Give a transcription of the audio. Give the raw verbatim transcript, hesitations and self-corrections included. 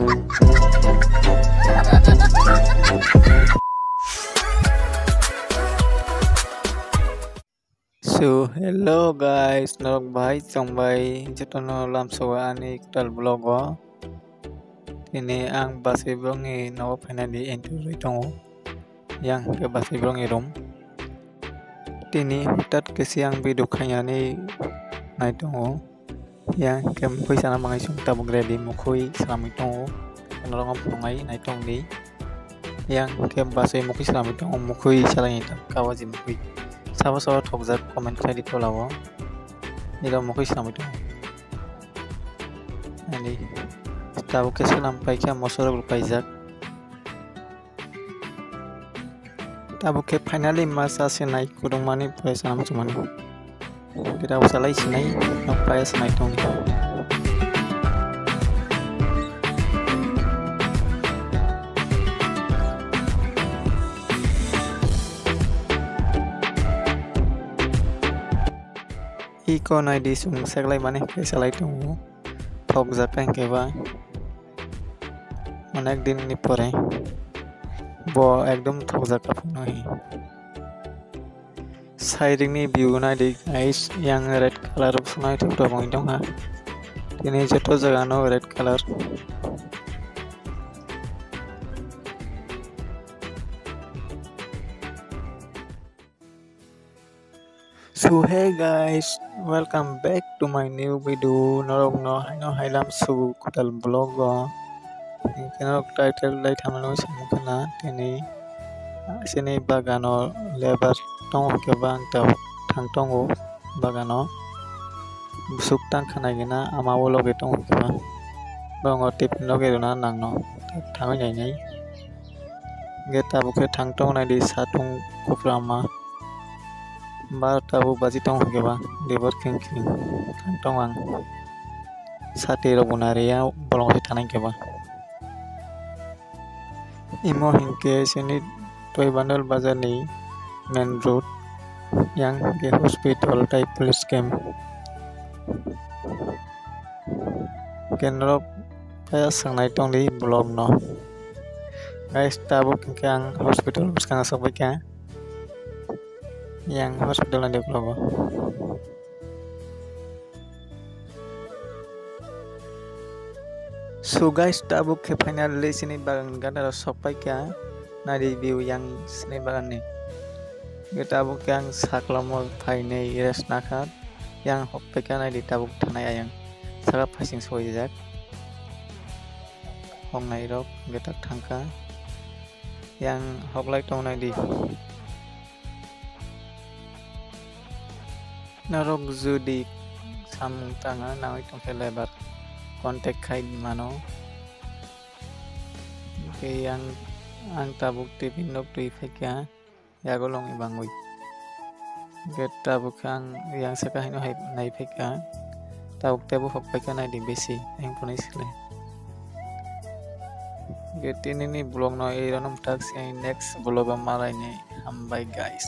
So, hello guys, norok bai chwng bai jotono lamsao ani kwtal vlog o. Tini ang bachwi borokni nogo phainani entry rwi tongo. Yang hwnkhe bachwi borokni room. Tini hwtat khe se ang video khainani nai tongo. Yang hwnkhe mukhui sana mangai chwng tabuk ready mukhui salamwi tongo. Norok phungai nai tongdi. Yang hwnkhe bachwi mukhui salamwi tongo, mukhui salaini tongo, kawaji mukhui. Sabo sabo thokjak comment khlai di tola o. Nirok mukhui salamwi tongo. Ani tabuk khe salam paikha, mosorok rok paijak. Tabuk khe finally ma cha se nai kwrwngmani pore sanam chumani. Khe tabuk salai sinai, nok paya se nai tongdi. Iko nai di, chwng seklai mani khe salai tongo. Thokjak khe ba onek din ni pore bo ekdom thokjak aphano hi. Sairing ni view nai di guys, yang red colour phunai thok thok wng tong ha. Tini joto jaga no red colour. So hey guys, welcome back to my new video. Norok no haino hailam sugu kwtal vlog o. Hwnkhe norok title lai thamano samung khana tini sini bagano lebar tongo hwnkhe bang tabuk thang tongo bagano. Busuk tang khana gina ama o loge tongo hwnkhe bang. Bongo tip loge rwna nangno thangwi nainai. Hwnkhe tabuk khe thang tongo nai di satung kuplama. Bar tabuk baji tongo hwnkhe ba debor khing khing thang tongo ang. Sati rok bo nariya bolong se thanai hwnkhe ba. Imo hwnkhe chini Toibandal bazar ni main road, yang hwnkhe hospital tai police camp. Hwnkhe norok kaya swngnai tongdi vlog no. Guys, tabuk hwnkhe ang hospital bwskango sokbaikha. Yang hospital ni vlog o. So guys, tabuk khe finally chini bagan gana rok sokpaikha. Nai di view yang chini bagan ni. Hwnkhe tabuk khe ang saklomo phainai rest nakha. Yang hokpaikha nai di tabuk thanai ayang. Saka phaising soijak. Hoknai rok hwnkhe tak thangkha. Yang hoklai tongnai di. Norok jodi samung tangna nangwi tongkhe lebar contact khai mano. Hwnkhe yang ang tabuk tei nok twi phaikha. Yago longni bangwi. Hwnkhe tabuk khe ang yang saka haino hai nai phaikha. Tabuk tebo hok phaikha nai di besi, ayang phunai sile. Hwnkhe tinini vlog no erono mwthak se next vlog o malaini hambai guys.